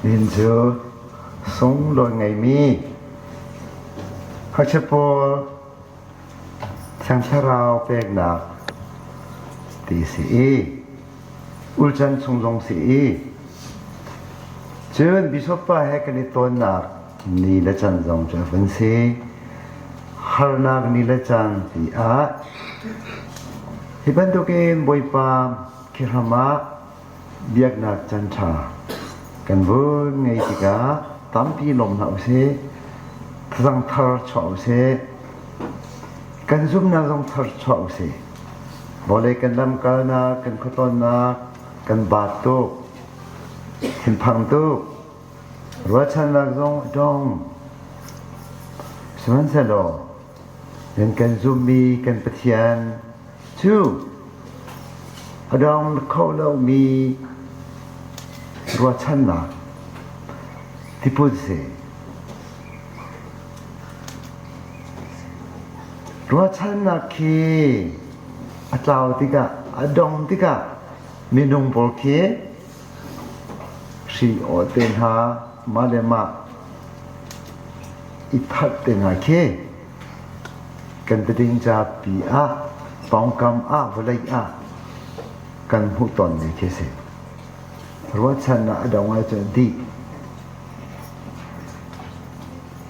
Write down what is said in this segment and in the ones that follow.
Nihin cu sunglawi ngeimi ngakchia pawl Thiang Thlarau peknak ti si i ulcan chung zong si i cun bishop pa he kan i tawnnak ni le can zong cu a vun si. Harnak ni le caan ti ah hi bantukin Bawipa khihram ah biaknak can ṭha kan vun ngei tikah tampi lawm hna usih, thazang thar chuah usih, kan zumhnak zong thar chuah usih. Vawlei kan lamkalnak, kan khuatawnnak, kan baat tuk, thinphang tuk, ruahchannak zong a dong. Sihmanhsehlaw nan kan zumhmi kan Pathian cu a dong kho lomi ruahchannak tiput si. Ruahchannak khi a tlau tikah, a dong tikah minung pawl khi hri aw te hna mah le mah i that te hna khi kan tading capi ah pawngkam ah vawlei ah kan hmuh tawnmi khi a si. Ruahchannak a dong ahcun a dih.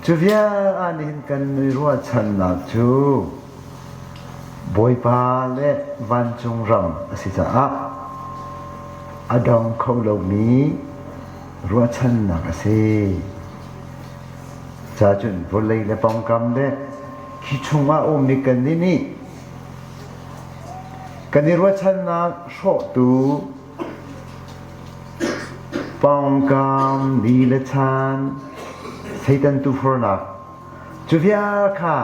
Cu vial ah nihin kan i ruahchannak cu Bawipa le vancung ram a si caah a dong kho lomi ruahchannak a si. Cacun vawlei le pawngkam le khi chungah ummi kannih nih kan i ruahchannak hrawhtu pawngkam ni le chan Satan tufornak cu vial kha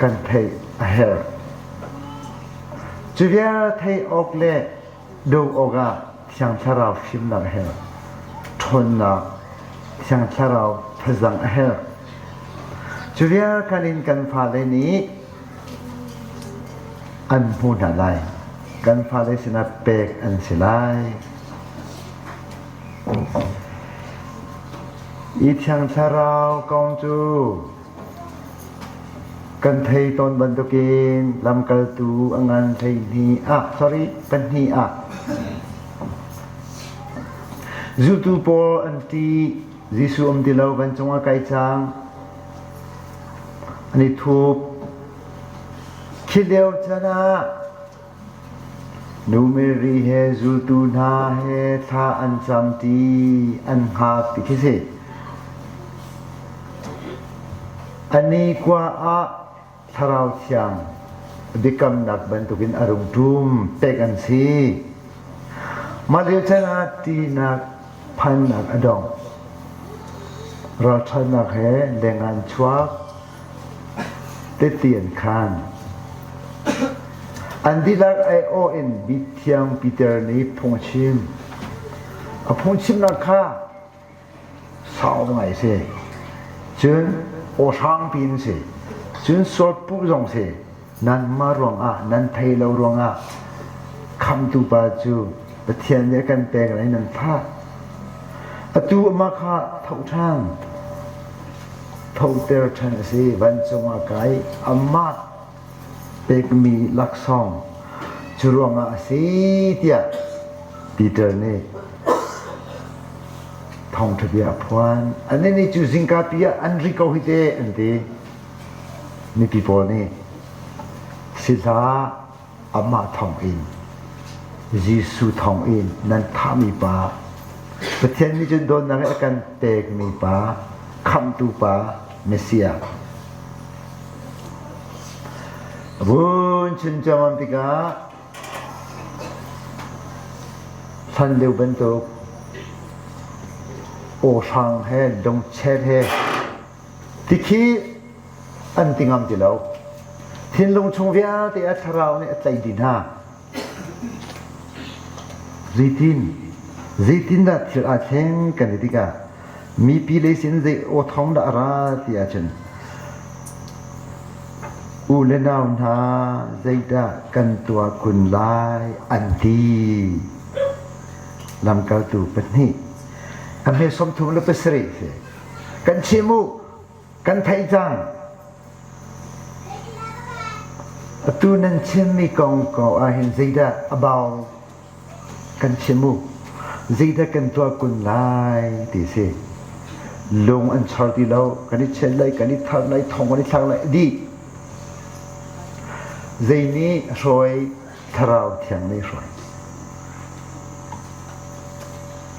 kan theih a herh. Cu vial theih awk le do awkah Thiang Thlarau fimnak a herh. Ṭhawnnak Thiang Thlarau thazang a herh. Cu vial kan in kan fale nih an hmu hna lai. Kan fale sinah pek an si lai. I Thiang Thlarau kong cu kan thei tawn bantukin lamkaltu a ngan 12 ah sorry pahnih ah zultu pawl an ṭih Jesuh um ti lo vancung ah kai cang an i thup khi lio chan ah Nu Mary he zultu hna he thla an cam ti an hngak ti khi si. A nikua ah Thlarau Thiang biakamnak bantukin a rung ṭum pek an si. Mah lio chan ah ṭihnak phannak a dong. Ralṭhatnak he leng ah an chuak. Tehte an khaan. An dihlak aiawh in Mithiang Peter nih phung a chim. A phungchimnak kha sau ngai a si. Cun aw hrangpi in si. Cun sualpuh zong si. Nanmah ruangah, nan thei lo ruangah khamtu pa cu Pathian nih a kan pek lai nan thah. Atu amah kha tho ṭhan. Thoter ṭhan a si. Vancung ah kai amah pekmi laksawng cu ruangah a si tiah Peter nih thawngṭha bia a phuan. Annih nih cu zingka pi ah an ri ko hi te an ti. Mipi pawl nih si hlah amah thawngin Jesuh thawngin nan thahmi pa Pathian nih cun dawtnak he a kan pekmi pa khamhtu pa Messiah vun chim ciammam tikah hlan lio bantuk aw hrang he dongchet he tikhi an ti ngam ti lo. Thinlung chung vialte a thlarau nih a tlaih dih hna. Zeitin zeitindah thil aa thleng kan ti tikah mipi lei sin zei aw thawng dah a ra ti ahcun u le nau hna zeidah kan tuah kun lai an ti. Lamkaltu pahnih a hme 37 si. Kan chim u, kan theih cang. Atu nan chimmi kong ko ahhin zeidah a bau kan chim u. Zeidah kan tuah kun lai ti si. Lung an chor ti lo, kan i chen lai, kan i thar lai, thong kan i thlak lai, dih. Zei nih hruai Thlarau Thiang nih hruai.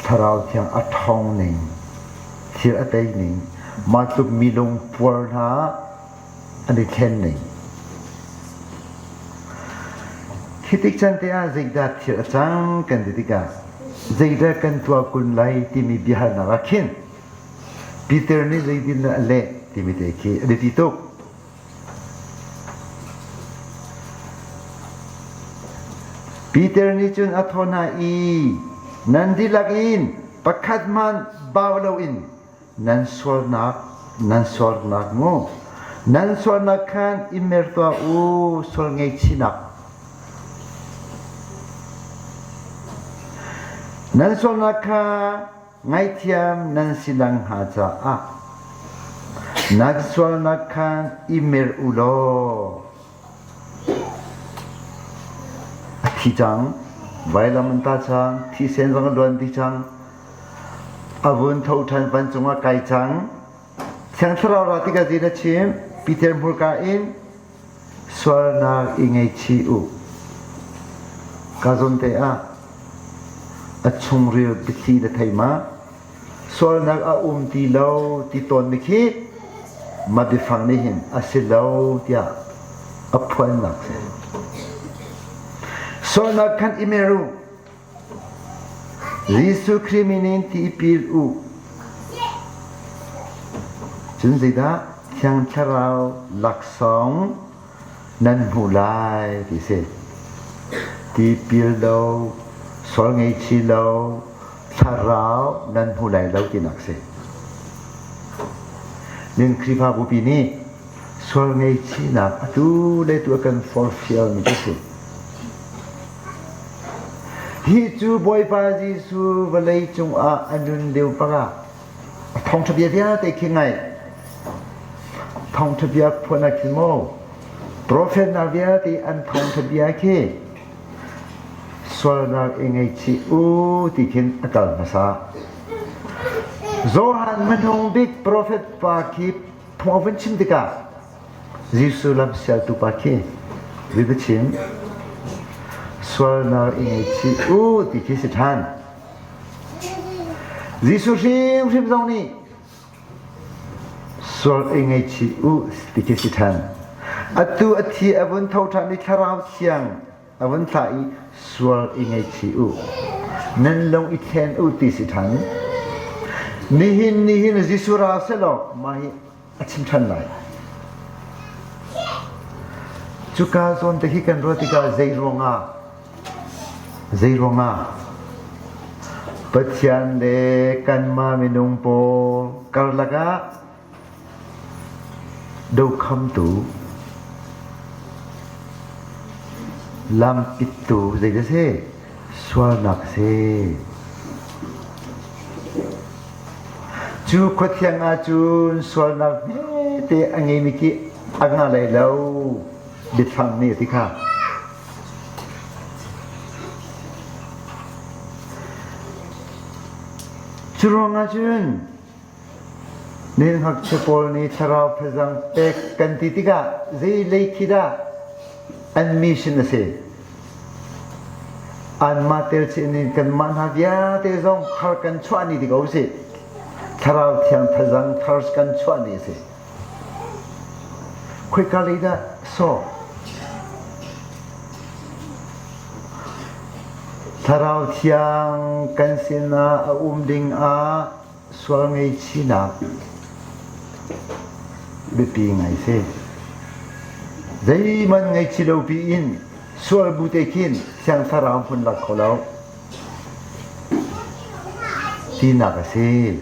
Thlarau Thiang a ṭhawng ning, thil a tei ning, mah tluk mi lungpuar hna an i thlen ning. Khi tik caan te ah zeidah thil a cang kan ti tikah zeidah kan tuah kun lai timi biahalnak ah khin Peter nih zeitindah a leh timi te khi a biapi tuk. Peter nih cun a thawh hna i, Nan dihlak in pakhat hmanh bau loin nan sualnak nan sualnak mu nan sualnak khan i mer tuah u sual ngaihchihnak nan sualnak kha ngaihthiam nan si lang hnga caah nan sualnak khan i mer u law a thi cang vailam an ta cang thisen zong a luan dih cang a vun tho ṭhan vancung ah kai cang Thiang Thlarau ra tikah zeidah chim Peter hmurka in sualnak i ngaichih u ka zawn te ah a chungril biathli na thei ma sualnak a um ti lo ti tawn mi khi ma biafang nih hin a si lo tiah a phuannak si sualnak khan i mer u Jesuh Khrih min in tipil u. Cun zeidah Thiang Thlarau laksawng nan hmuh lai ti si. Tipil lo, sual ngeichi lo, thlarau nan hmu lai lo tinak si. Nin Khrihfabu pi nih sual ngeichinak atu le tu a kan forhfial mi cu si. Hi cu Bawipa Jesuh vawlei cungah a nun lio bangah a thawngṭha bia vialte khi ngaih. Thawngṭha bia phuan ah khin maw profet hna vialte an thawngṭha bia khi sualnak i ngaihchih u ti khin a kal hmasa. Johan hmanung bik profet pa khi phung a vun chim tikah Jesuh lamsialtu pa khi zei va chim? Sualnak i ngaihchih u ti khi si ṭhan. Jesuh hrimhrim zong nih sual i ngaihchih u ti khi si ṭhan. Atu a thi a vun tho ṭhan i Thlarau Thiang a vun thlah i sual i ngaihchih u. Nan lung i thlen u ti si ṭhan. Nihin nihin Jesuh ra selaw mah hi a chim ṭhan lai. Cuka zawn te hi kan ruah tikah zei ruangah zei ruangah Pathian le kanmah minung pawl karlak ah dokhamtu lampittu zei dah si sualnak si. Cu khuathiang ahcun sualnak hmete a ngeimi khi a nga lai lo biathlam nih a ti kha. Cu ruangah cun nin ngakchia pawl nih thlarau phazang pek kan ti tikah zei lei khi dah an mission a si? Anmah tel chin in kanmah hna vialte zong thar kan chuah ni ti ko usih. Thlarau Thiang thazang thar kan chuah ni a si. Khoika lei dah sawh? Thlarau Thiang kan sinah a um ding ah sual ngeichinak biapi ngai si. Zeihmanh ngeichi lo piin sual bu te khin Thiang Thlarau hmun lak kho lo tinak a si.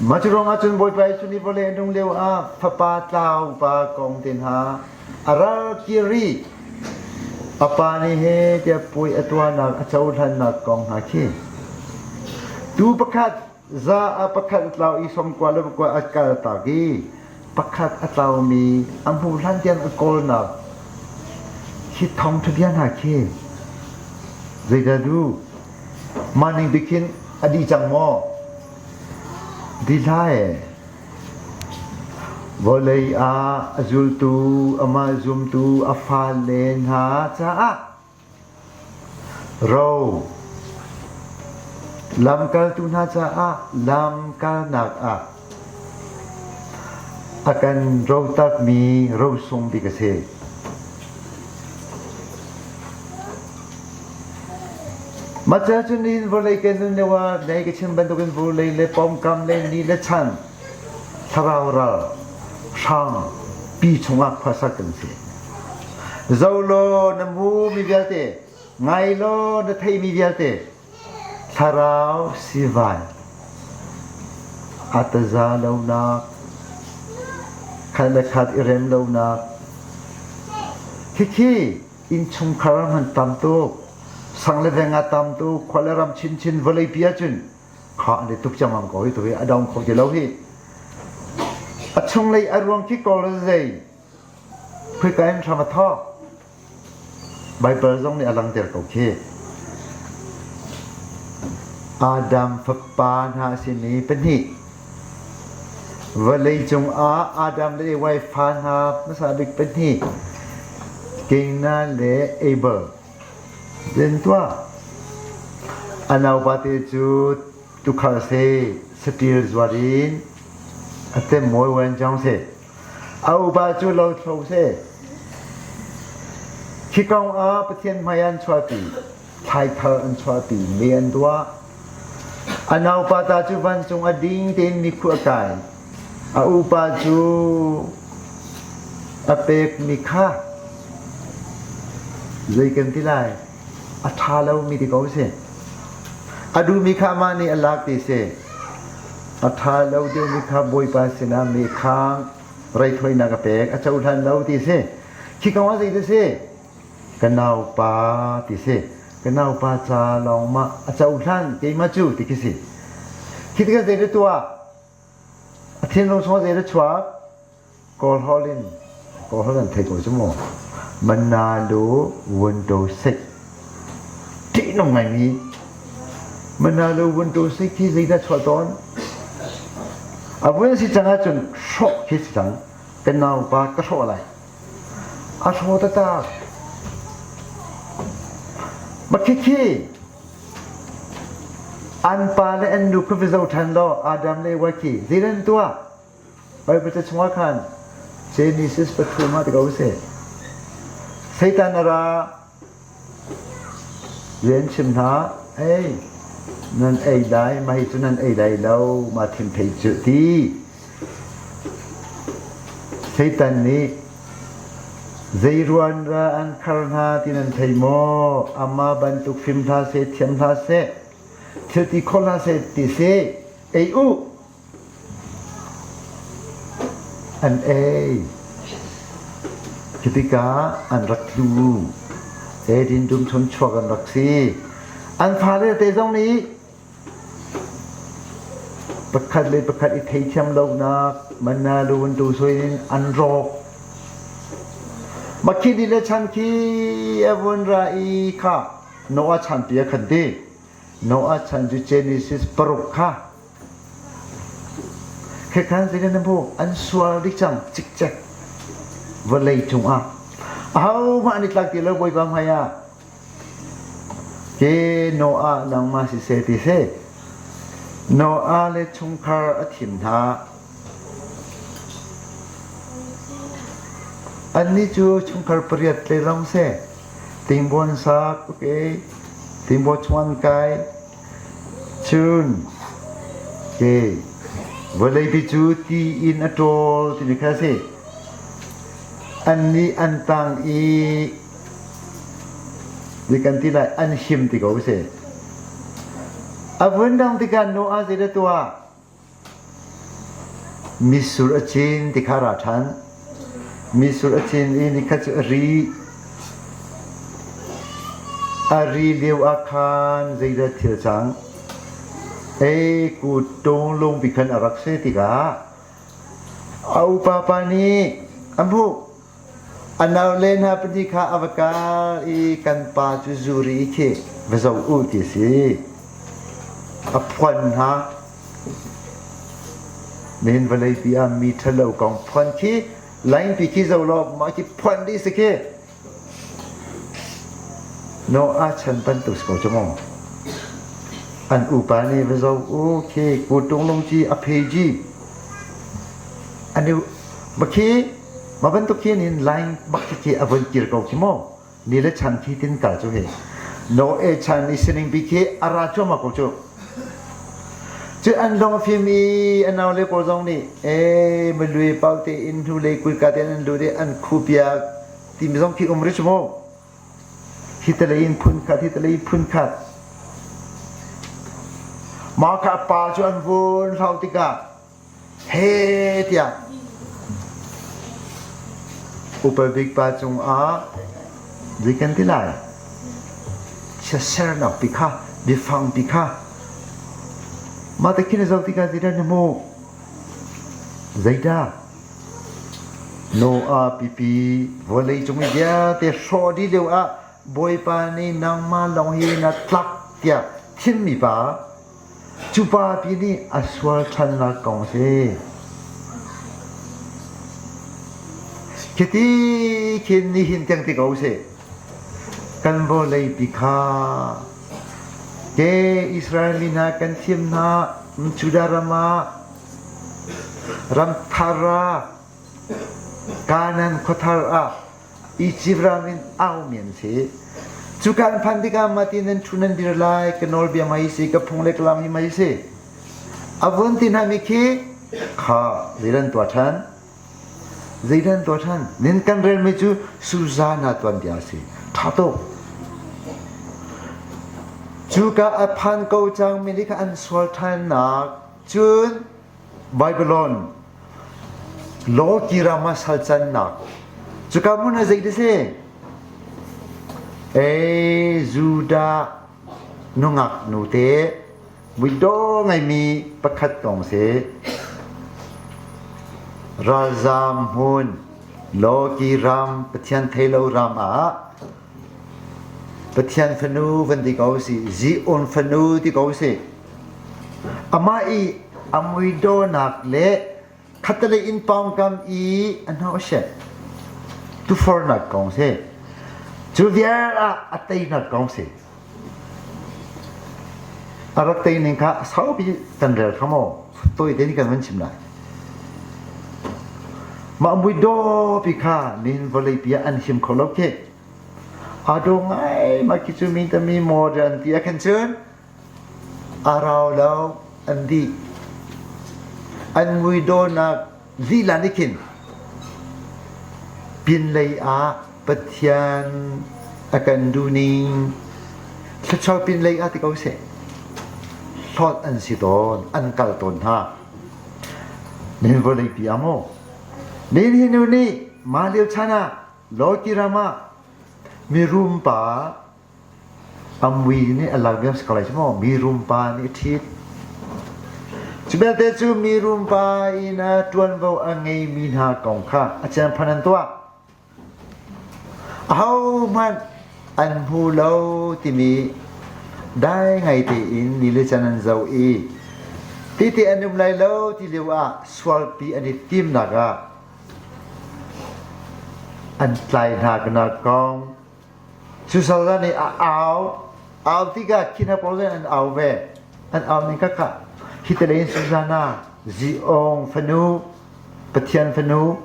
Mah cu ruangah cun Bawipa Jesuh nih vawlei a nung lio ah fapa tlau pa kong te hna a ral kir i. A pa nih he tiah puai a tuahnak a cohlannak kong hna khi. Tu pakhat za ah pakhat a tlau i sawmkua le pakua a kaltak i pakhat a tlaumi a hmuh hlan tiang a kawlnak khi thawngṭha bia hna khi zeidah duh? Mah ning bik hin a dih cang maw? Dih hlah ee. Vawlei ah a zultu, amah zumtu a fale hna caah ro lamkaltu hna caah lamkalnak ah a kan rotakmi rosung bik a si. Mah ca cu nihin vawlei kan nun lio ah nei ka chim bantukin vawlei le pawngkam le ni le chan thlarau ral hrang pi chungah khuasak kan si. Zo law na hmu mi vialte, ngai law na theih mi vialte, thlarau sivai a taza lonak, khat le khat i rem lonak, khikhi innchungkhar hman tam tuk sang le veng ah tam tuk khua le ram chinchin vawleipi ahcun kha an i tuk ciammam ko hi tu hi a dong kho ti lo hi a chunglei a ruang khi kawl zei khika in hram a thawk Bible zong nih a langter ko khi Adam fapa hna a simi pahnih Vawleicung ah Adam le Eva fa hna hmasa bik pahnih Kenan le Abel Zen tuah. A naupate cu tukhal si, saṭil zuat in a temmawi wan cang si. A upa cu lothlo si. Khi kong ah Pathian hmai an chuahpi, thlaithar an chuahpi, me an tuah. A naupa ta cu vancung a ding tein mikhu a kai. A upa cu a pekmi kha zei kan ti lai? A ṭha lomi ti ko si. A duhmi kha amah nih a lak ti si. A ṭha lo deuhmi kha Bawipa sinah mekhang raithawinak a pek, a cohlan lo ti si. Khi kong ah zei ti si? Ka naupa ti si. Ka naupa ca lawng ma a cohlan keimah cu ti khi si. Khi tikah zei na tuah? A thinlung chungah zei na chuak? Kawl holh in Kawl holh an thei ko cu mu. Manalo Wunto Sik. Ṭihnung ngaimi Manalo Wunto Sik hi zeidah chuah tawn? A vun si cang ahcun hrawh khi si cang. Ka naupa ka hrawh lai. A hraw taktak. Makhikhi an pa le an nu kha va zoh ṭhan law Adam le Eva khi zeidah an tuah? Bible ca chungah khan Genesis pathum ah ti ko seh. Satan a ra rian chim hna, ei nan ei lai, mah hi cu nan ei lai lo, mah thingthei cu ti. Satan nih zei ruan ra an khar hna ti nan thei maw? Amah bantuk fim hlah seh, thiam hlah seh, thil ti kho hlah seh ti si, ei u. An ei. Khi tikah an rak tlu. Eden dum chung chuak an rak si. An fale te zong nih Pakhat le pakhat i theithiam lonak manna lu tu in an rawk. Makhini le chan khi a vun ra i kha Noah chan pi a khan ti. Noah chan cu Genesis paruk kha. Khekhan zeitin na hmuh an sual dih cang cikcek vawlei cungah. Ahohmah an i tlak ti lo Bawipa hmai ah. Ke Noah nangmah siseh ti seh. Noah le chungkhar a thim hna. Annih cu chungkhar pariat le lawng seh. Tingbuan sak, okay. Tingbuan chuan kai. Cun, ke vawleipi cu ti in a ṭawl timi kha a si. Annih an tang i Zei kan ti lai an him ti ko si. A vun dang tikah Noah zei dah tuah? Mitsur a cin ti kha ra ṭhan. Mitsur a cin i nikhat cu a ri. A ri lio ah khan zeidah thil cang? Ei kuttung lungpi khan a rak si tikah a upa pa nih a hmuh. A naule hna pahnih kha a va kal i kan pa cu zuri khi va zoh u ti a si. A phuan hna. Nihin vawleipi ah mi ṭhalo kong phuan khi laingpi khi zoh law mah khi phuan dih si khi. Noah chan bantuk si ko cu mu. An upa nih va zoh u khi kutung lungci a pheji. An i ma khi ma bantuk khi nin line bak khi khi a von kir ko khi mu. Ni le chan khi tin kal cu hi. Noe chan i sining bi khi a ra cuahmah ko cu. Cu an lung a fim i a nau le pawl zong nih e malui pau te in hnu lei kuika te an lut i an khu piak timi zong khi um rih cu mu. Hi talei in phun khat, hi talei in phun khat. Mah kha a pa cu an vun hlau tikah he tiah upa bik pa cungah zei kan ti lai siasernak pi kha biafang pi kha mah te khin zoh tikah zeidah na hmuh zeidah Noah pipi vawlei cung i vialte hrawh dih lio ah Bawipa nih nangmah lawng hi na tlak tiah thimmi pa Cu pa pi nih a sual ṭhannak kong a si. Khiti khin nihin tiang ti ko sih. Kan vawlei pi kha ke Israel mi hna kan thim hna Judah ram ah ram thar ah Kanan khuathar ah Egypt ram in aumi an si. Cuka an phan tikah mah ti nan ṭhu nan dir lai, ka nawlbia mei si, ka phung le ka lam hi mei si. A vun ti hna mi khi kha zeidan tuah ṭhan? Zeidan tuah ṭhan? Nin kan relmi cu Susanna tuanbia a si. Ṭha tuk. Cuka a phan ko cangmi nih kha an sual ṭhannak cun Babylon Lawki ram ah sal cannak cuka hmun ah zei si? Ei Judah nungak nute muidawh ngaimi pakhat kong si. Ralzam hmun Lawki ram Pathian theilo ram ah Pathian fanu van ti ko si Zion fanu ti ko si. Amah i a muidawnak le khattelei inn pawngkam i a hnawhshet tufornak kong si. Cu vial ah a teinak kong si. A rak tei ning kha saupi kan rel kha maw tawi te nih kan van chim lai. Mah muidawpi kha nihin vawleipi ah an him kho lo khi. Aa daw ngai mah khi cu mi tami modern ti ah khan cun A rau lo, an dih. An muidawnak lila nih khin pinlei ah Pathian a kan duhning thluachuah pinlei ah ti ko seh. Hlawt an si tawn, an kal tawn hna. Nihin vawleipi ah maw? Nihin hi nu nih mah lio chan ah Lawki ram ah mirum pa A mui nih a lak viam si ko lai cu maw? Mirum pa nih a ṭhit. Cu belte cu mirum pa in a ṭuanvo a ngeimi hna kong kha a cianphan an tuah. Ahohmanh an hmu lo timi dai ngai tein ni le can an zoh i tite an um lai lo ti lio ah sualpi an i timnak ah an tlai hna nak kong Susala nih a au. Au tikah khi hna pawl an au ve. An au ning kha hi te in Susanna, Zion fanu, Pathian fanu,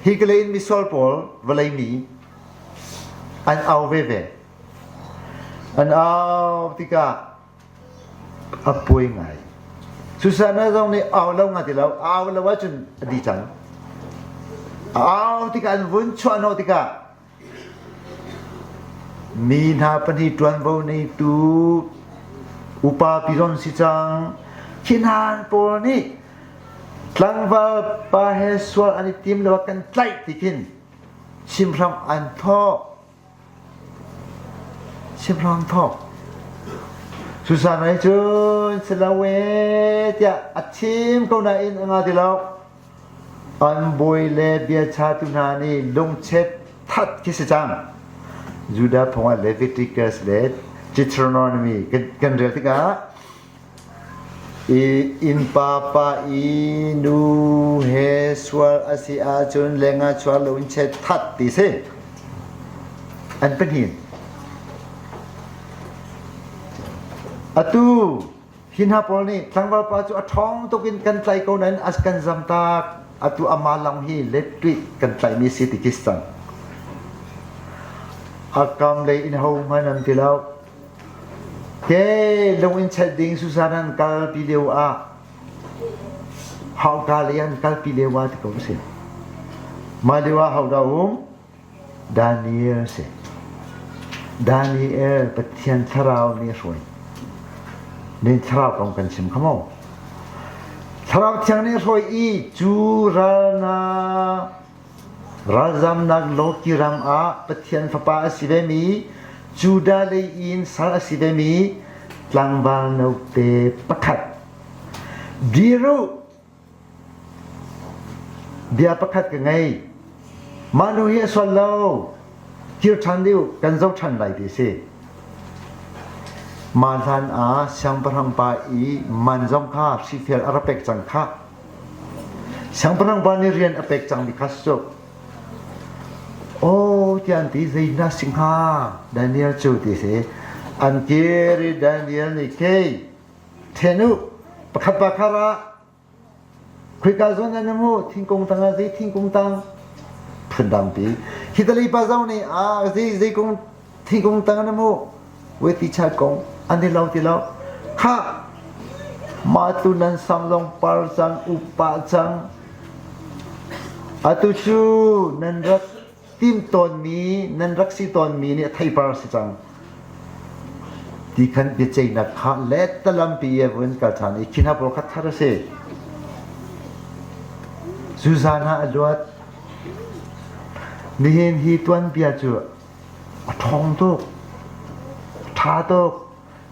hi ka in misual pawl vawlei mi an au ve ve. An au tikah a puai ngai. Susanna zong nih au lo nga ti lo, au lo ahcun a di cang. A au tikah an vun chuah hnawh tikah Mi hna pahnih ṭuanvo neitu upa pizawn si cang. Khi hna pawl nih tlangval pa he sual an i tim lo ah kan tlaih ti khin chimhram an thawk. Siangpahrang thawk. Susan ai cun si lo ee tiah a chim ko nain a nga ti lo. An bawi le biachatu hna nih lungchet that khi si cang. Judah phung ah Leviticus le Deuteronomy kan rel tikah i innpa pa i nu he sual a si ahcun lengah chuak loin chet that ti si. An pahnih. Atu Hi hna pawl nih tlangval pa cu a ṭhawng tuk in kan tlaih ko nain a kan zamtak. Atu amah lawng hi lettuih kan tlaihmi si ti khi si cang. A kam lei in hohmanh an ti lo. Ke lung in chet ding Susan an kalpi lio ah hauka lei an kalpi lio ah ti ko si. Mah lio ah hodah um? Daniel si. Daniel Pathian thlarau nih a hruai. Nin thlarau kong kan chim kha maw? Thlarau thiang nih a hruai i cu ralnak ralzamnak Loki ram ah Pathian fapa a si vemi Judah lei in sal a si vemi tlangval note pakhat dir u Bia pakhat ka ngei. Mah nu hi a sual lo. Kir ṭhan dih kan zoh ṭhan lai ti a si. Mah hlan ah siangpahrang pa i man zong kha hrifel a rak pek cang khah. Siangpahrang pa nih rian a pek cangmi kha si cu. Aw tiah an ti zei na si hnga Daniel cu ti si. An kir i Daniel nih kei Ṭhen u, pakhat pa kha ra. Khoika zawn an um u, thingkung tangah zei thingkung tang? Phundangpi. Hi tali pa zong nih ah zei zei kung thingkung tang an um u. Wei ti chat kong an ti lo ti lo. Khah mah tu nan sam zong par cang upa cang. Atu cu nan rak tim tawnmi nan rak si tawnmi nih a theipar si cang ti khan biaceihnak kha lettalampi i a vun kal ṭhan i khi hna pawl kha thar a si. Zuzan ah a luat. Nihin hi tuanbia cu a ṭhawng tuk, a ṭha tuk.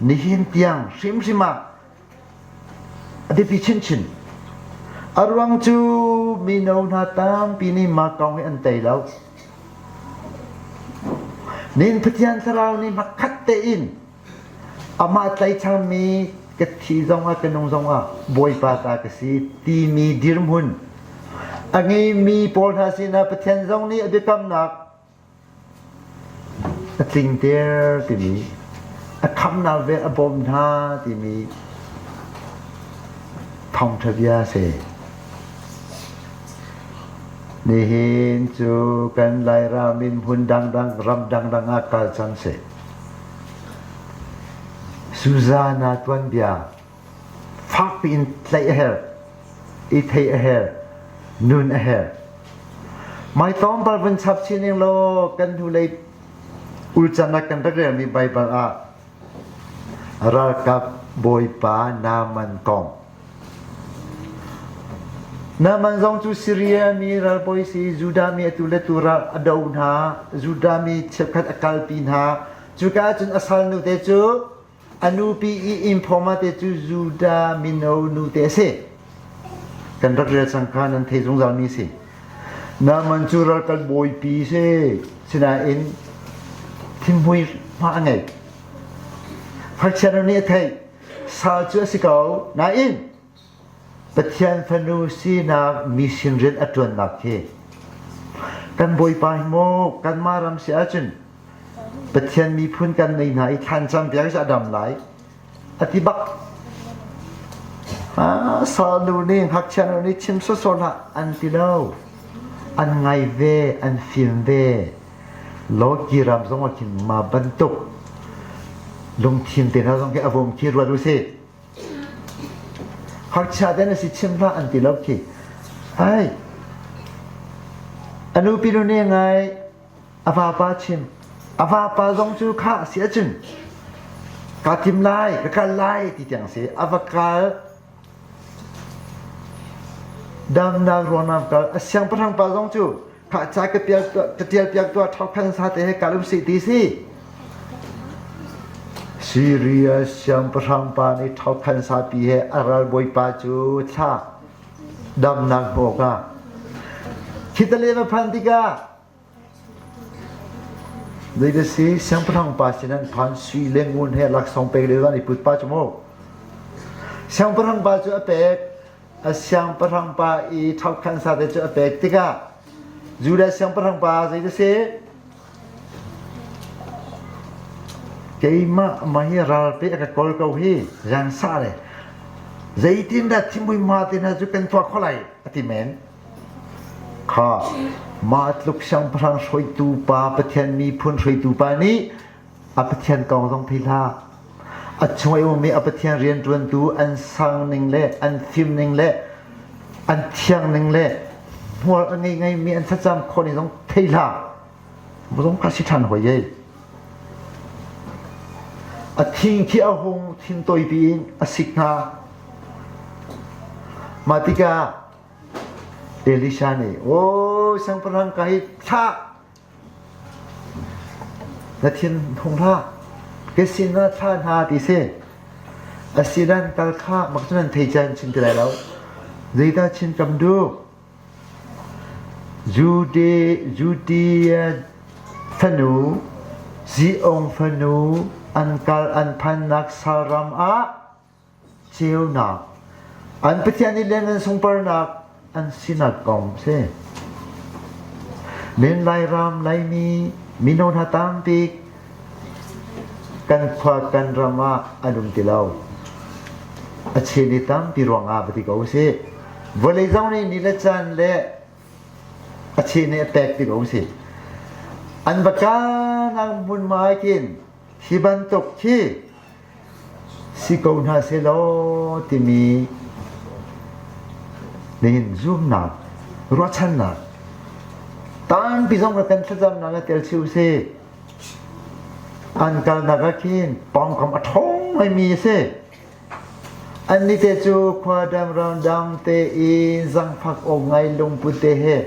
Nihin tiang hrimhrim ah A biapi chinchin. A ruang cu mino hna tampi nih mah kong hi an tei lo. Nin Pathian Thlarau nih hmakhat tein amah tlaichammi ka thi zongah ka nung zongah Bawipa ta ka si timi dirhmun a ngeimi pawl hna sinah Pathian zong nih a biakamnak A tlingter timi, a khamhnak vel a bawm hna timi thawngṭha bia a si. Nihin cu kan Lairam in hmun dangdang, ram dangdang ah kal cang sih. Susanna tuanbia fakpi in tlaih a herh, i theih a herh, nun a herh. Mai tlawmpal vun chap chin ning law kan hnulei ulcan ah kan rak relmi Baibal ah ralkap bawipa Naaman kong. Naaman zong cu Syria mi ralbawi si Judah mi atu le tu ral a do hna, Judah mi cheukhat a kalpi hna. Cuka ahcun a salnu te cu A nupi i innphawma te cu Judah mino nute a si. Kan rak rel cang kha nan thei zungzalmi a si. Naaman cu ralkal bawipi si. Sinain thinghmui hma a ngei. Ngakchia nih a theih. Sal cu a si ko. Nain Pathian fanu sinak mission rian a ṭuannak hi kan Bawipa hi maw kanmah ram si ahcun Pathian miphun kan nei hna i thlancam piak a dam lai a ti bak. Ah, sal nu nih ngakchia nu nih chim sawsawh hlah an ti lo. An ngai ve, an fim ve. Loki ram zong ah khin ma bantuk lungthin te hna zong khi a vom khi ruat usih. Ngakchia te na si chim hlah an ti lo khi. Ai, a nupi nu nih ngai a vapa chim. A vapa zong cu khah si ahcun kaa tim lai, ka kal lai ti tiang si. A va kal damnak ruangnak kal. A siangpahrang pa zong cu khah ca ka pial ka tial piak tuah ṭhokhan sa te he kal um si ti si. Siria siangpahrang pa nih ṭhokhan sapi he a ralbawipa cu thlah damnak hmuh awkah khitale va phan tikah Zeidah si siangpahrang pa sin an phan sui le ngun he laksawng pek le an i put pa cu mu. Siangpahrang pa cu a pek a siangpahrang pa i ṭhokhan sate cu a pek tikah Judah siangpahrang pa zeidah si Keimah mah hi ralpi a ka kawl ko hi zan sa le zeitindah thimui ma te hna cu kan tuah kho lai a ti men. Kha mah tluk siangpahrang hruaitu pa Pathian miphun hruaitu pa nih a Pathian kong zong thei hlah. A chung i ummi a Pathian rianṭuantu an sang ning le an fim ning le an thiang ning le hmual a ngei ngaimi an thlacam khawh ning zong thei hlah. Zong kha si ṭhan hoi ei. A thing khi a hung thin toipi in a sik hna. Mah tikah Elisha nih, "Aw siangpahrang ka hi thlah! Na thin hung hlah. Ka sinah thlah hna ti si. Asinan kal kha mak cu nan thei caan chin ti lai lo. Zeidah chin kam duh? Jude, Judea fanu, Zion fanu an kal an phannak salram ah ceunak, an Pathian i len an sungparnak an sinak kong si. Men Lairam Laimi mino hna tampi kan khua kan ram ah an um ti lo. A chen i tampi ruangah va ti ko usih. Vawlei zong nih ni le caan le a chen i a pek ti ko usih. An va kanak hmunhma ah khin hi bantuk khi si ko hna sehlaw timi nihin zumnak ruahchannak tampi zong kan thlacamnak ah tel chih usih. An kalnak ah khin pawngkam a ṭhawng ngaimi a si. Annih te cu khua dang ramdang tein zangfak awk ngai lungput te he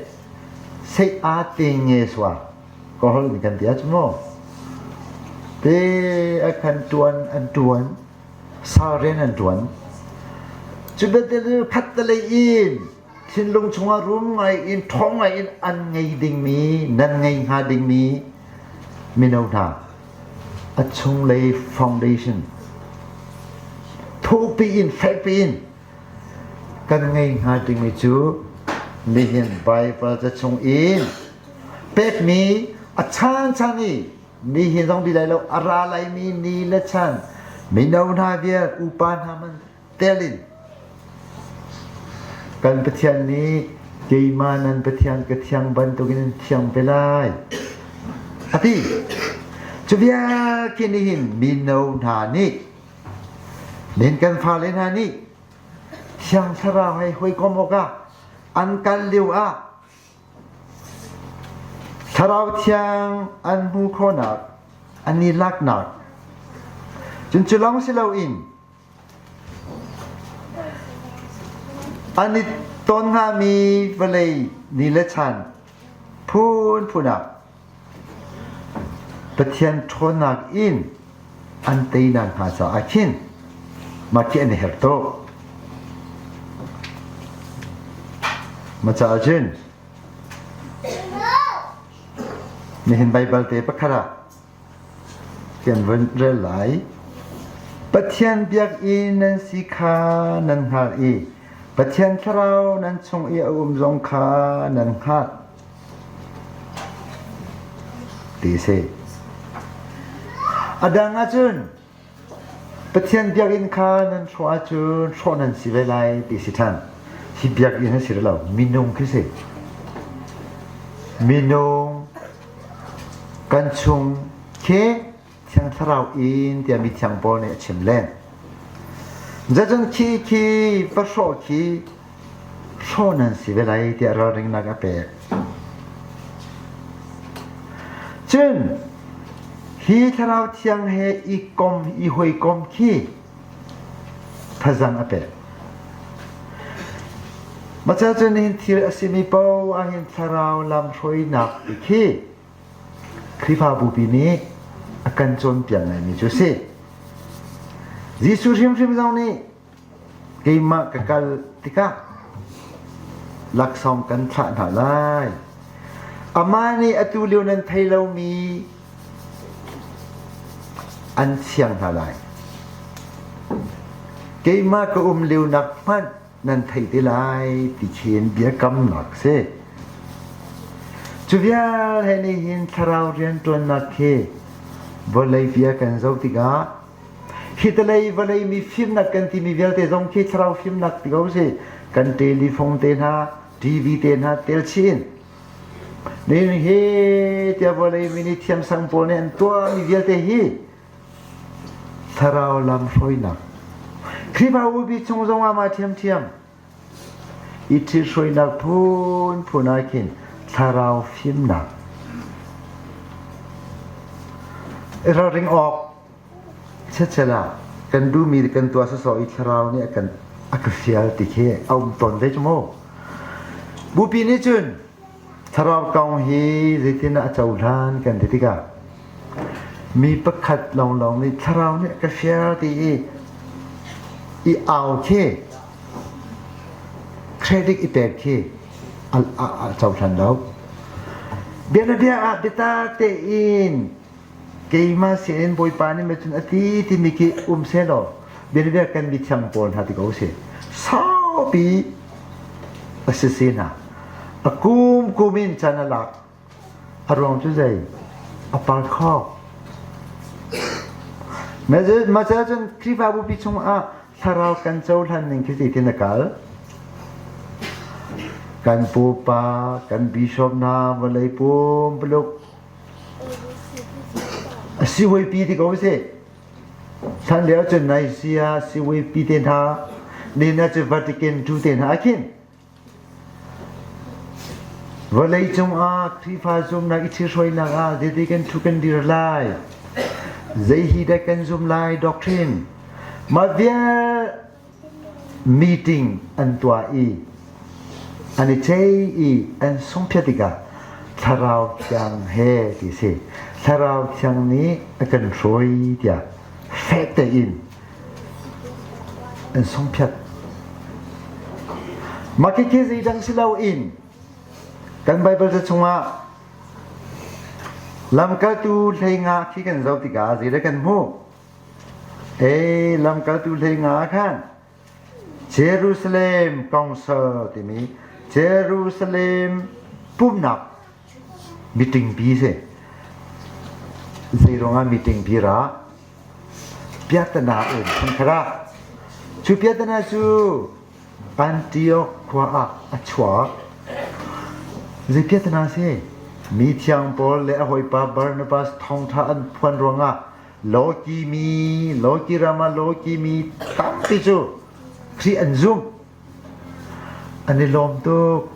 seih aa te nge sua. Ka holh in kan ti ahcun maw? Te a khan ṭuan an ṭuan, sal rian an ṭuan. Cu belte cu khattelei in thinlung chungah rum ngai in ṭhawng ngai in an ngei dingmi, nan ngei hnga dingmi mino hna a chunglei foundation thukpi in fekpi in kan ngei hnga dingmi cu nihin Baibal ca chung in pekmi a chanchan i nihin zong di lai lo a ra laimi ni le chan mino hna vial upa hna man tel in kan Pathian nih keimah nan Pathian ka thiang bantukin in thiang ve lai a ti cu vial khi nihin mino hna nih nin kan fale hna nih Thiang Thlarau he hawikom awkah an kal lio ah Thlarau Thiang an hmuh khawhnak, an i laknak. Cun cu lawng si loin an i ton hngami vawlei ni le chan phunphun ah Pathian ṭhawnnak in an teinak hnga caah khin mah khi an i herh tuk. Mah caah cun nihin Baibal te pakhat ah kan vun rel lai. Pathian biakinn nan si kha nan hngalh i Pathian Thlarau nan chung i a um zong kha nan hngalh. Ti a si. A dang ahcun Pathian biakinn kha nan hrawh ahcun hrawh nan si ve lai ti si ṭhan. Hi biakinn a si lo, minung khi si. Minung kan chung khi Thiang Thlarau in tiah mithiang Paul nih a chim len. Zeicun khi khi va hrawh khi hrawh nan si ve lai tiah ralringnak a pek. Cun hi Thlarau Thiang he i kom i hawikom khi thazang a pek. Maca cun nihin thil a simi paoh ahhin Thlarau lamhruainak ti khi Khrihfabupi nih a kan cawnpiak ngaimi cu a si. Jesuh hrimhrim zong nih keimah ka kal tikah laksawng kan thlah hna lai. Amah nih atu lio nan thei lomi an siang hna lai. Keimah ka um lionak hmanh nan thei te lai ti khin biakamnak si. Cu vial he nih hin thlarau rianṭuannak khi vawlei bia kan zoh tikah hi talei vawlei mi fimnak kan timi vialte zong khi thlarau fimnak ti ko si kan telephone te hna TV te hna tel chin nin hi tiah vawlei mi nih thiamsang pawl nih an tuahmi vialte hi Thlarau lam hruainak. Khrihfabu bi chung zongah mah ṭhiamṭhiam i ṭhithruainak phunphun ah khin thlarau fimnak i ralring awk chiatchiat ah kan duhmi kan tuah sawsawh i thlarau nih a kan a ka fial ti khi a um tawn ve cu mu. Bupi nih cun Thlarau kong hi zeitin a cohlan kan ti tikah mi pakhat lawnglawng nih thlarau nih ka fial ti i i au khi credit i pek khi a, a, a cohlan lo. Bianabia ah biatak tein keimah sin Bawipa nih macun a ti timi khi um sehlaw bianabia kan mithiang pawl hna ti ko si. Saupi a si si hna. A kum kum in chan a lak. A ruang cu zei? A par kho. Mah cun Khrihfabu pi chungah thlarau kan cohlan ning khi zeitin a kal? Kan pupa, kan bishop hna, vawlei pumpuluk a sivuipi ti ko sih. Hlan lio cun Nicaea sivuipi te hna, nina cu Vatican II te hna ah khin vawlei cungah Khrihfa zumnak i ṭhihruainak ah zeiti kan ṭhu kan dir lai, zei hi dah kan zum lai doctrine, mah vial meeting an tuah i an i cei i an sungphiat tikah Thlarau Thiang he ti si. Thlarau Thiang nih a kan hruai tiah fek tein an sungphiat. Mah khikhi zeidang si loin kan Bible ca chungah lamkaltu hleinga khi kan zoh tikah zeidah kan hmuh? Ee, lamkaltu hleinga ah khan Jerusalem Council timi Jerusalem pumhnak meeting pi si. Zeiruangah meeting pi ra? Piahtana um phunkhat ah. Cu piahtana cu Antioch khua ah a chuak. Zei piahtana si? Mi thiang Paul le a hawipa Barnabas thawngṭha an phuan ruangah Lawkimi, Lawki ram ah lawkimi tampi cu Khrih an zumh. An i lawm tuk.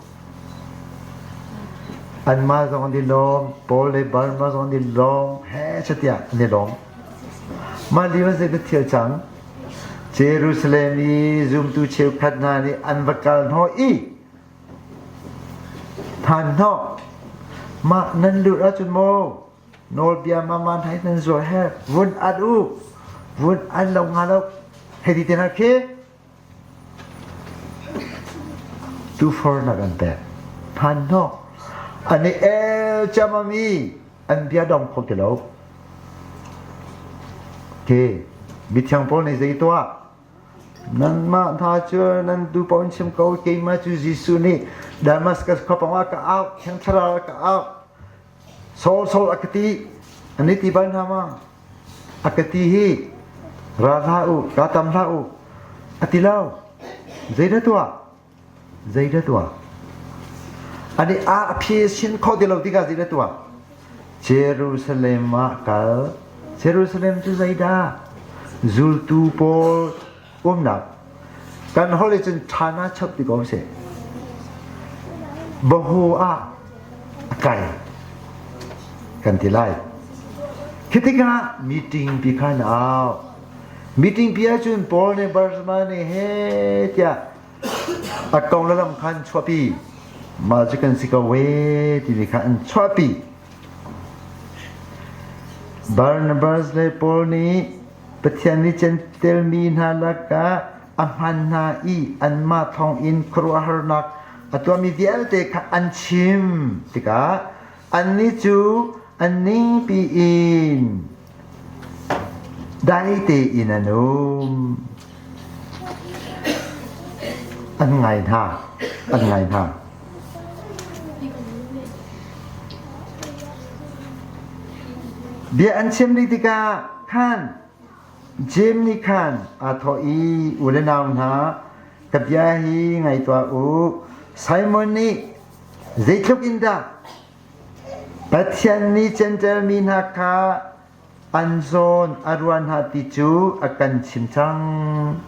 Anmah zong an i lawm, Paul le Barnabas zong an i lawm, he tiah an i lawm. Mah lio ah zeidah thil cang? Jerusalem i zumtu cheukhat hna nih an va kal hnawh i than hnawh. Mah nan lut ahcun maw nawlbia mama hna nan zual he vun at u vun an lo nga lo hei ti te hna khi tufor nak an pek phan hnok an i el chamami an bia dong kho ti lo ke mithiang pawl nih zei tuah nanmah hna cu nan du paoh in chim ko keimah cu Jesuh nih Damascus khuapang ah ka au thiang thlarau ah ka au Saul Saul a ka ti an i ti bal hna ma? A ka ti hi ra hlah u, ra tam hlah u a ti lo. Zeidah tuah? Zeidah tuah? An i a a phi sin kho ti lo tikah zeidah tuah? Jerusalem ah kal. Jerusalem cu zeidah? Zultu pawl umnak kan holh cun ṭhana chap ti ko seh bahu ah a kai kan ti lai khi tikah meeting pi khan au meeting pi ahcun Paul nih Barnabas nih he tiah a kong le lam khan chuahpi mah cu kan si ko we timi kha an chuahpi Barnabas le Paul nih. Pathian nih Jentail mi hna lakah a hman hna i anmah thawngin khuaruahharnak a tuahmi vialte kha an chim tikah annih cu an ningpi in dai tein an um. An ngai hna, an ngai hna. Bia an chim dih tikah khan Jeim nih khan aa thawh i, U le nau hna, ka bia hi ngai tuah u. Simon nih zeitluk in dah Pathian nih Jentail mi hna kha an zawn a ruah hna ti cu a kan chim cang.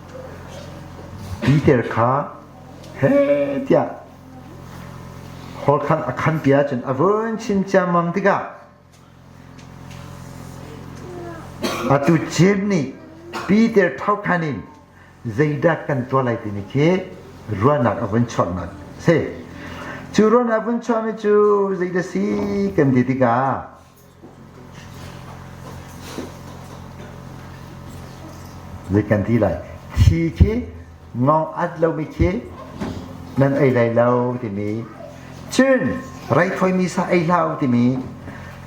Peter kha heh tiah hawlkhan a khanpi ahcun a vun chim ciammam tikah atu Jeim nih Peter thokhan in zeidah kan tuah lai timi khi ruahnak a vun chuahnak si. Cu ruahnak vun chuahmi cu zeidah si kan ti tikah Zei kan ti lai? Thi khi ngong at lomi khi nan ei lai lo timi. Cun raithawi sa ei hlah u timi.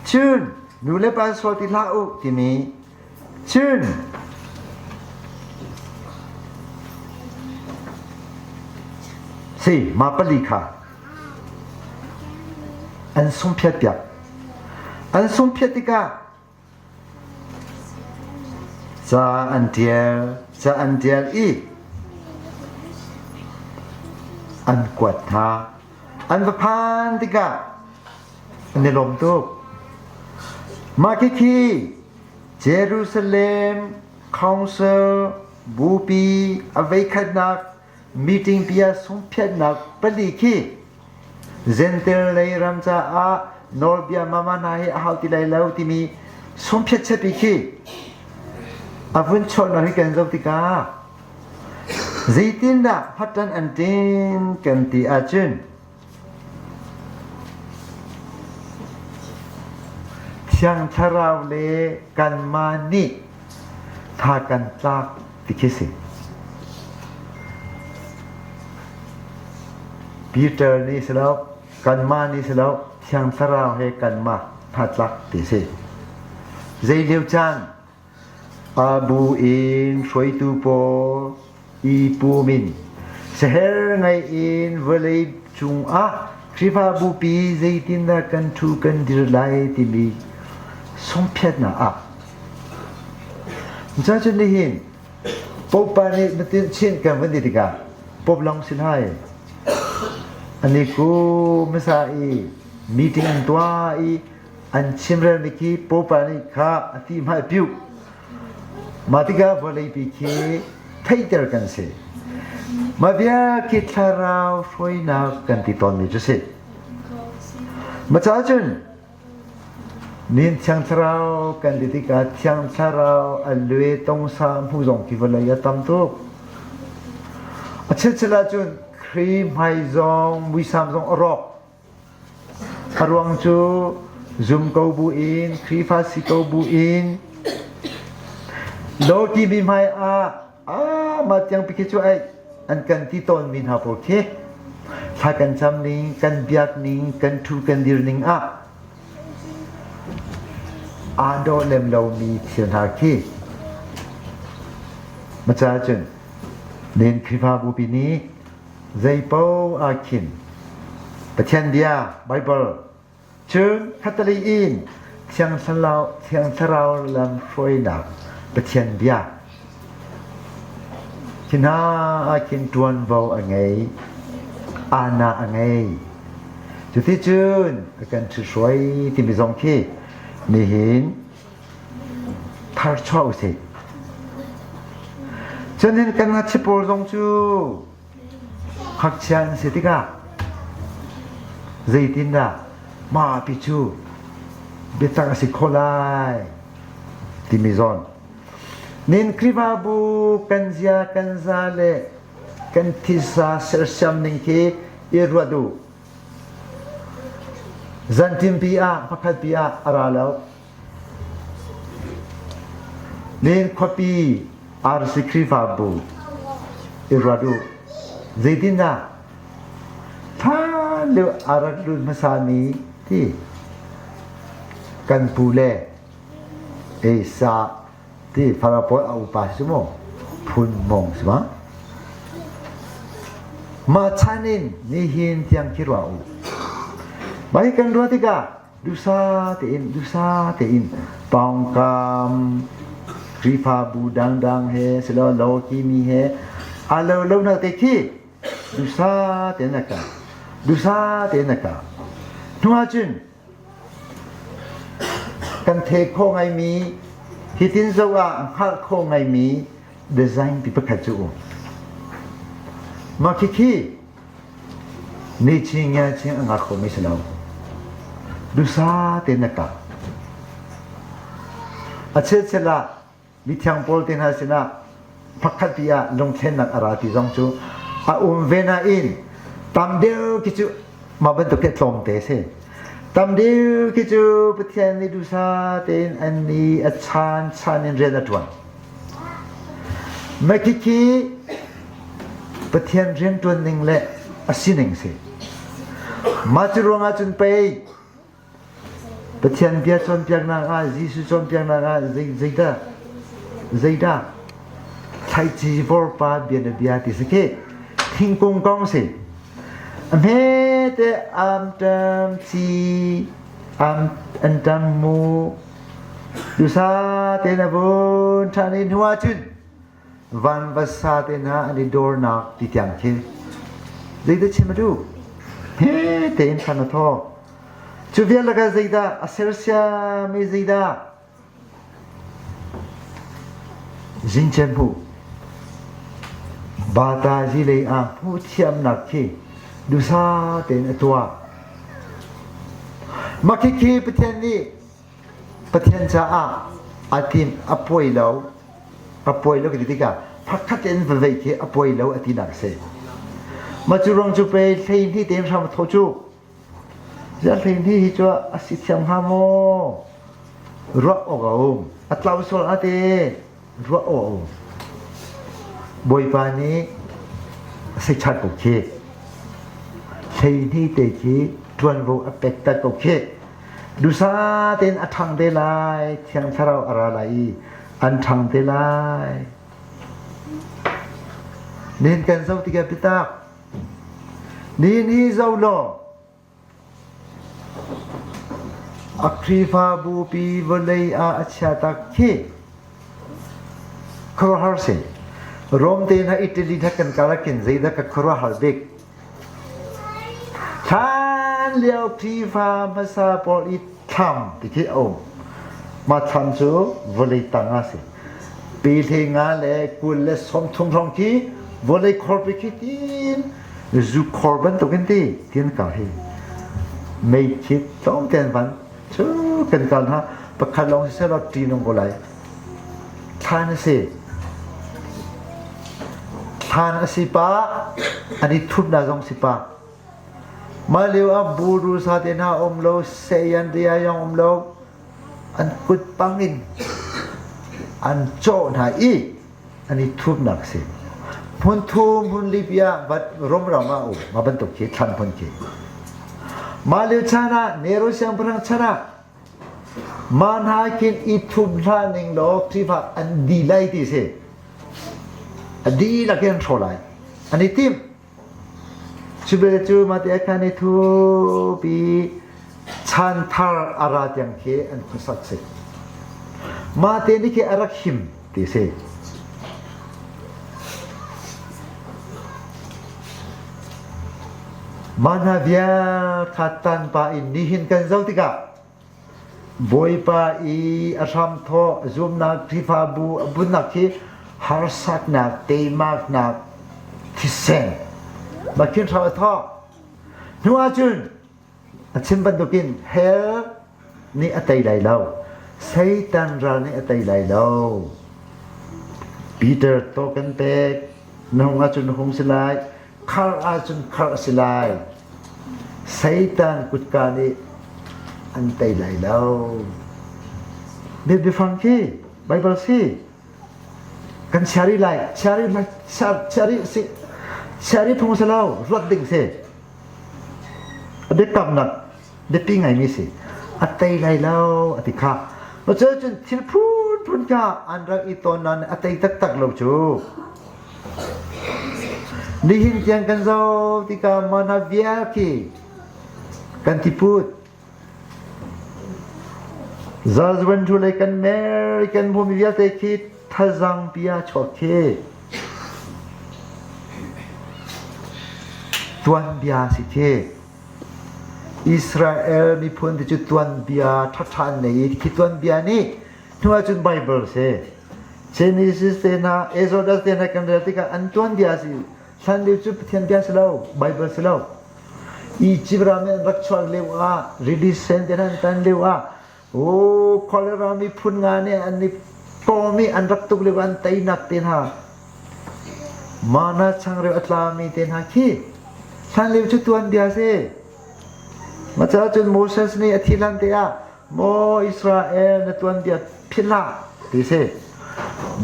Cun nu le pa sual ti hlah u timi. Cun si ma pali kha an sungphiat piak. An sungphiat tikah ca an ṭial, ca an ṭial i an kuat hna. An va phan tikah an i lawm tuk. Mah khikhi Jerusalem Council bupi a veikhatnak meeting bia sungphiatnak pali khi Gentel lei ram caah nawlbia mama hna hi a hau ti lai lo timi sungphiat chiatpi khi a vun chuahnak hi kan zoh tikah zeitindah hmatan an tin kan ti ahcun Thiang Thlarau le kanmah nih tha kan tlak ti khi si. Peter nih si lo, kanmah nih si lo, Thiang Thlarau he kanmah tha tlak ti si. Zei lio caan A bu in hruaitu pawl i pum in saher ngai in vawlei cungah Khrihfabupi zeitindah kan ṭhu kan dir lai timi sungphiatnak ah Cucun nihin Pope nih na chin kan van ti tikah Pope lawng si lai. Ani ku hmasa i meeting an tuah i an chimrelmi khi Pope nih kha a ti hmai piuh. Mah tikah vawleipi khi theihter kan si. Mah bia khi thlarau hruainak kan ti tawnmi cu si. Mah caah cun nin thiang thlarau kan ti tikah thiang thlarau a lue tongsa hmu zong khi vawlei a tam tuk. A chilchil ahcun Khrih hmai zong muisam zong a rawk. A ruang cu zum ko buin, Khrihfa si ko buin, lo timi hmai ah ah mah tiang pi khi cu ai an kan ti tawnmi hna pawl khi thla kan cam ning, kan biak ning, kan ṭhu kan dir ning ah aa dawh lem lomi thil hna khi maca cun nen Khrihfabu pi nih Zeipaoh ah khin Pathian bia Baibal cun khatalei in Thiang Thlarau, Thiang Thlarau lam hruainak Pathian bia khi hna ah khin ṭuanvo a ngei, aana a ngei. Cuticun a kan ṭhithruai timi zong khi nihin tharchuah usih. Cun hin kan ngakchia pawl zong cu ngakchia an si tikah zeitindah mah pi cu biatak a si khawh lai timi zawn. Nin Khrihfabu kan zia kan za le kan thisa sersiam ning khi i ruat u. Zanṭimpi ah pakhatpi ah a ra lo. Len khuapi RC Khrihfabu i ruat u. Zeitindah hlan lio a rak lut hmasami ti kan pu le Esa ti Farah pawl a upa si mu phun mong si ma mah chan in nihin tiang khi ruah u. Mah hi kan ruah tikah dusa tein dusa tein pawngkam Khrihfabu dangdang he silo lo mi he a lo lo nak te khi dusa tein a ka dusa tein a ka hnu ahcun kan the kho ngaimi hitin zo ah hngalh kho ngaimi design pi pakhat cu um mah khikhi Ni ching ngia ching a ngak khomi si lo. Dusa tein na kap. A chel ah mithiang pawl te hna sinah pakhat pi ah lungthlennak a ra ti zong cu a um ve nain tam deuh khi cu mah bantuk khi tlawm te si. Tam deuh khi cu Pathian nih dusa tein an ni a chan chan in rian a ṭuan. Mah khikhi Pathian rianṭuan ning le a sining si. Mah cu ruangah cun pei Pathian bia cawnpiaknak ah Jesuh cawnpiaknak ah zeidah zeidah thlaici vorpa bianabia ti si khi thingkung kong si. A hmete am ṭam ci am an ṭam mu Dusa te na vun ṭhan i hnu ahcun van vasa te hna an i dawrnak ti tiang khi zeidah chim a duh? He tein thlan a thaw. Cu vial lakah zeidah a sersiam i zeidah Zincen hmuh Bata zilei ah hmuh thiamnak khi dusa tein a tuah. Mah khikhi Pathian nih Pathian caah a tim a puai lo a puai lo ka ti tikah pakhat in va vei khi a puai lo a tinak a si. Mah cu ruang cu pei 12 tein hram a tho cu. Ziah 12 hi cu a si thiam hnga maw? Ruah awk a um. A tlau sual a te. Ruah awk a um. Bawipa nih a seichat ko khi. 12 te khi ṭuanvo a pek tak ko khi. Dusa tein a ṭhang te lai, Thiang Thlarau a ra lai i an ṭhang te lai. Nihin kan zoh tikah biatak. Nihin hi zoh law a Khrihfabu pi vawlei ah a chia tak khi khuaruahhar si. Rom te hna Italy hna kan kal ah khin zeidah ka khuaruahhar bik? Hlan lio Khrihfa hmasa pawl i thlam ti khi a um. Mah thlam cu vawlei tang ah a si. Pe hlei nga le 20 le 30 hrawng khi vawlei khorpi khi tin zu khor bantukin ti tin kal hi. Mei khi tlawm ten van cu kan kal hna pakhat lawng siseh law ṭihnung ko lai. Thlan a si. Thlan a si pah, an i thutnak zong si pah. Mah lio ah buru sa te hna um lo, sayan te yong um lo, an kut pang in an cawh hna i an i thupnak si. Hmun thum hmun Libya rom ram ah um ma bantuk khi thlan phun khi. Mah lio chan ah Nero siangpahrang chan ah Mah hna khin i thup hlah ning law Khrihfa an di lai ti si. A dihlak in an hrawh lai. An i tim. Cu bel cu mah te khan i thup i chan thar a ra tiang khi an khuasak si. Mah te nih khi a rak him ti si. Mah hna vial kha tan pah in nihin kan zoh tikah Bawipa i a hramthawh zumnak Khrihfabu a bunnak hi harsatnak, teimaknak, thisen mah khin hram a thawk. Hnu ahcun A chim bantukin hell nih a tei lai lo. Satan ral nih a tei lai lo. Peter to kan pek. Na hung ahcun na hung si lai. Khar ahcun khar a si lai. Satan kutka nih an tei lai lo. Biafang khi Bible si. Kan chia rih lai, chia rih lai, chia rih si, chia rih phung si lo, ruat ding si. A biakamnak biapi ngaimi si. A tei lai lo, a ti kha. Cu cun thil phunphun kha an rak i tawn nain a tei taktak lo cu. Nihin tiang kan zoh tikah mana vial khi kan tiput. Zalzuan thu le kan mer kan hmumi vialte khi thazang bia chuak khi tuanbia si khi. Israel miphun ti cu tuanbia ṭhaṭha an nei i khi tuanbia nih hnu ahcun Bible si. Genesis te hna, Exodus te hna kan rel tikah an tuanbia si. Hlan lio cu Pathian bia si lo, Bible si lo. Egypt ram in an rak chuak lio ah, Rili Sen te hna an tan lio ah, o cholera miphun nga nih an i tawm i an rak tuk lio an teinak te hna mana changreu a tlami te hna khi hlan lio cu tuanbia si maca cun Moses nih a thi hlan te ah maw Israel na tuanbia philh hlah ti si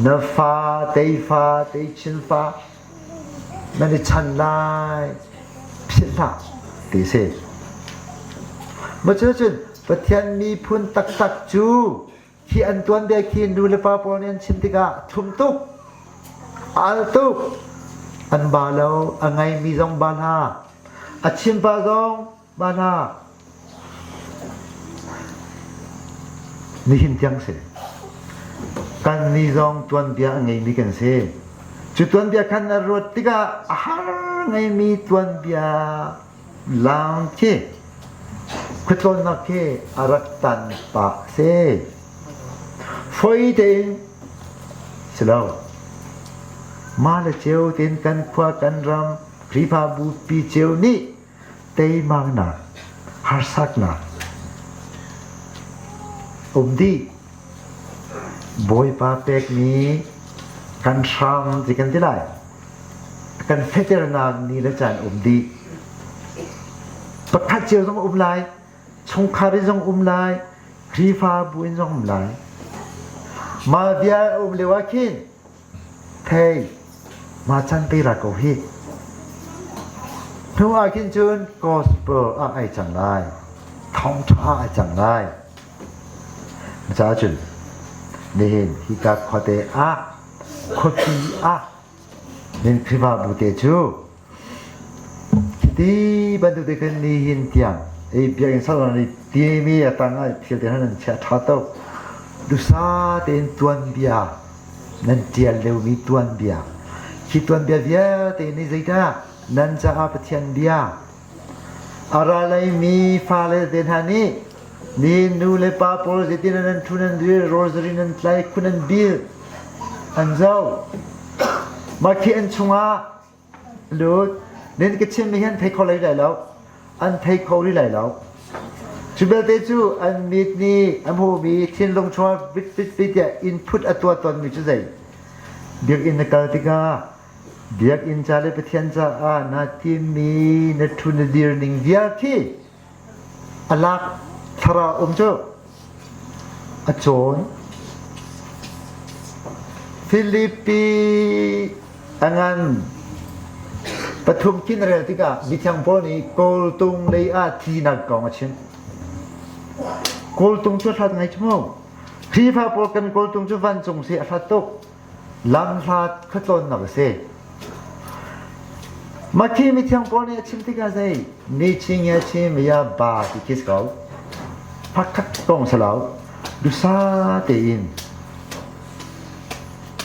na fa teifa teichin fa nan i chan lai philh hlah ti si macu cun Pathian miphun taktak cu khi an tuanbia khi nu le pa pawl nih an chim tikah thum tuk al tuk an ba lo a ngaimi zong ba hna a chim pa zong ba hna Nihin tiang si. Kan nih zong tuanbia a ngeimi kan si. Cu tuanbia khan na ruat tikah a har ngeimi tuanbia lang khi khuatlawnnak khi a rak tan pah si. Foi tein si lo. Mah le ceu tein kan khua kan ram Khrihfabu pi ceu nih teimaknak, harsatnak um dih. Bawipa pekmi kan hram ti kan ti lai. Kan feternak ni le caan um dih. Pakhat cio zong um lai, chungkhar in zong um lai, Khrihfabu in zong um lai. Mah bia um lio ah khin Thei, mah chan te ra ko hi. Hnu ah khin cun gospel ah ai cang lai. Thawngṭha ah ai cang lai. Caah cun nihin hika khuate ah khuapi ah nin Khrihfabu te cu Hiti bantuk te khan nihin tiang ei biakinn salon i timi a tang ah thil te nan chia ṭha tuk. Dusa tein tuanbia nan ṭial liomi tuanbia. Hi tuanbia vialte nih zeidah nan caah Pathian bia a ra leimi fale te hna nih ni nu le pa pawl zeitin nan ṭhu nan dir rosary nan tlai khun nan bil an zoh. Mah khi an chungah Lut, nan ka chimmi hi an thei kho lai lo. An thei kho rih lai lo. Cu belte cu an mit nih a hmuhmi thinlung chungah vit vit vit tiah input a tuah tawnmi cu zei? Biakinn na kal tikah biakinn ca le Pathian caah naa timmi na ṭhu na dir ning vial khi A lak thlarau um cu a cawn. Filipi a ngan pathum khin rel tikah mithiang Paul nih kawltung lei ah thinak kong a chim. Kawltung cu a hlat ngai cu mu. Khrihfa pawl kan kawltung cu vancung si a hlat tuk. Lamhlat khuatlawnnak a si. Makhi mithiang Paul nih a chim tikah zei mi ching ya chim ya ba ti khi si ko. Pakhat kong si lo. Dusa tein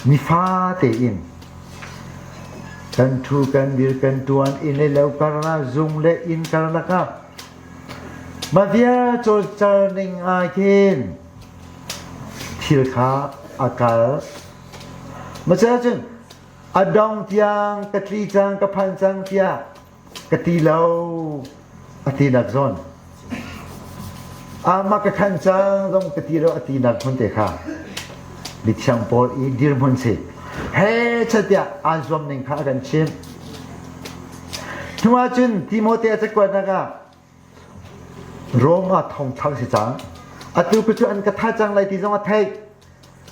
nifa tein kan thu kan dir kan tuan inn le lo karlak zung le inn karlak ah ma vial cawlcar ning ah khin thil kha a kal. Maca cun a dong tiang ka tli cang ka phan cang tiah ka ti lo a tinak zawn. Ama ka khan cang zong ka ti lo a tinak hmun te kha mithiang pawl i dirhmun si. He chatiah aan zuam ning kha a kan chimh. Hnu ahcun Timote a cakuatnak ah Rom ah thongthar si cang. Atu ku cu an ka thah cang lai ti zong a theih.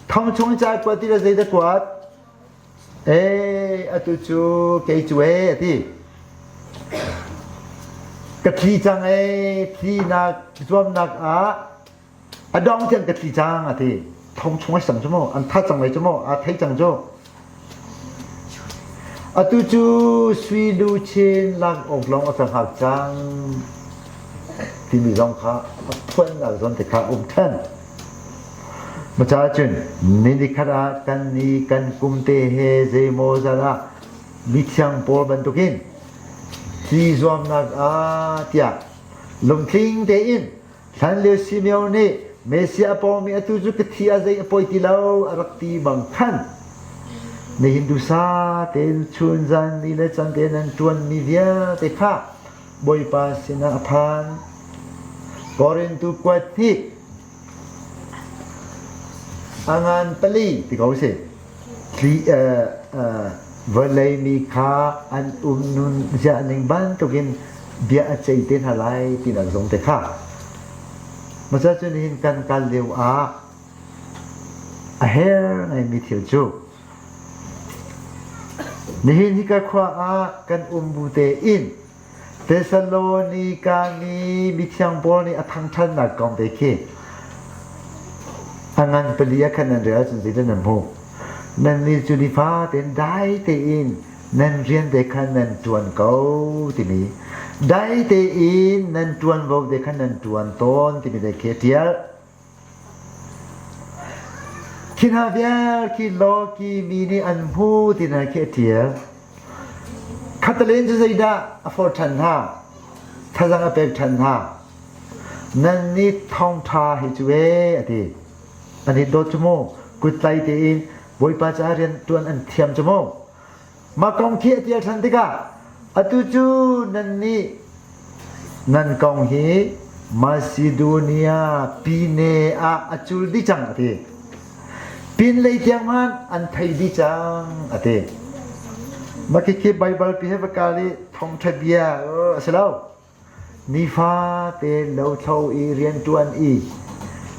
Thong chung in ca kuat ti le zeidah kuat? Ee, atu cu kei cu ee, a ti. Ka tli cang ee, tlinak zuamnak ah a dong tiang ka tli cang a ti. Thong chung a sang cu mu, an tha cang lai cu mu, aa thei cang cu. Atu cu sui luchin lak awk lawng a ka hngak cang timi zong kha a phuannak zawn te kha um ṭhan. Maca cun ni nikhat ah kan ni kan kum te he zeimaw zat ah mithiang pawl bantukin tli zuamnak ah tiah lungtling tein Hlanlio Simeon nih Messiah a pawngmi atu cu ka thi ah zei a poi ti lo a rak ti bang khan nihin duhsa tein chun zan ni le can tein an ṭuanmi vialte kha Bawipa sinah a phan. Korintu kuat hnih a ngan pali ti ko si. Vawlei mi kha an um nun ziah ning bantukin bia a ceih te hna lai tinak zong te kha. Masa cu nihin kan kal lio ah a her ngaimi thil cu nihin hika khua ah kan um bu tein Thessalonika mi mithiang Paul nih a thangṭhatnak kong te khi a ngan pali ah khan nan rel ahcun zeidah nan hmuh? Nannih cu nifa tein dai tein nan rian te khan nan ṭuan ko timi, dai tein nan ṭuanvo te khan nan ṭuan tawn timi te khi a ṭial. Khi hna vial khi lawki mi nih an hmu ti hna khi a ṭial. Khattalin cu zeidah a forh ṭhan hna? Thazang a pek ṭhan hna. Nan nih thawngṭha hi cu ee a ti. An i dawt cu mu. Kuttlai tein Bawipa caah rian ṭuan an thiam cu mu. Mah kong khi a ṭial ṭhan tikah atu cu nannih nan kong hi Masidonia pine ah a cul dih cang a ti. Pinlei tiang hmanh an thei dih cang a ti. Mah khikhi Baibal pi he va kal i thawngṭha bia a si lo. Nifate lothlo i rianṭuan i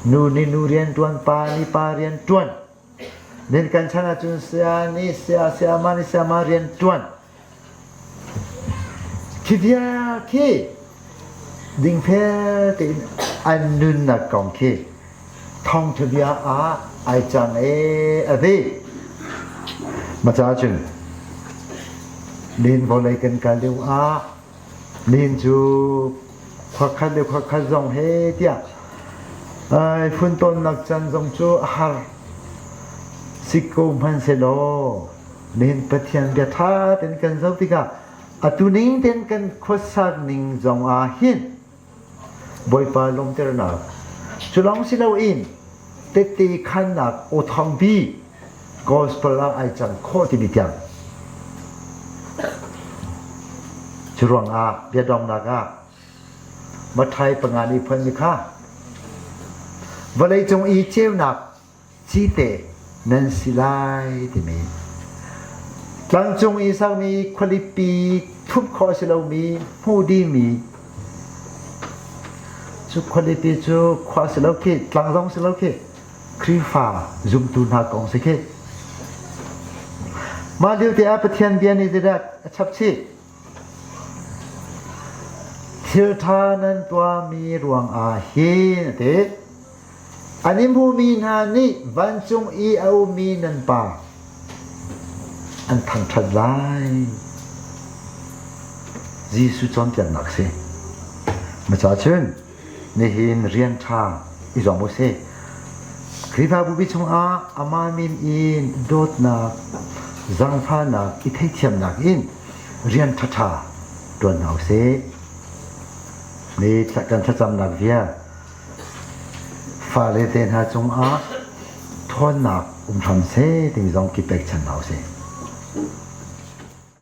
nu nih nu rianṭuan, pa nih pa rianṭuan. Nin kan chan ahcun saya nih saya, sayama nih sayama rianṭuan. Khi vial khi dingfel tein an nunnak kong khi thawngṭha bia ah ai cang ee a ti. Maca cun nihin vawlei kan kal lio ah nihin cu khuakhat le khuakhat zong he tiah ai funtawnnak can zong cu a har si ko hmanhsehlaw nihin Pathian bia ṭha tein kan zoh tikah atu ning tein kan khuasak ning zong ah hin Bawipa lawmternak cu lawng si loin tette khannak aw thawngpi gospel ah ai cang khawh timi tiang cu ruangah biadongnak ah Mathai panga nih phuanmi kha vawleicung i ceunak cite nan si lai timi tlangcung i sakmi khualipi thup khawh a si lomi hmuh dihmi cu khualipi cu khua si lo khi tlang zong si lo khi Khrihfa zumtu hna kong si khi mah lio te ah Pathian bia nih zeidah a chap chih thil ṭha nan tuahmi ruangah hin a ti An i hmumi hna nih vancung i a ummi nan Pa an thangṭhat lai. Jesuh cawnpiaknak a si. Maca cun nihin rian ṭha i zuam u sih. Khrihfabu chungah amah min in dawtnak, zaangfahnak, i theithiamnak in rian ṭhaṭha ṭuan hna u sih. Ni kan thlacamnak vial Fale te hna cungah ṭhawnnak um hram seh timi zong ki pekchan hna usih.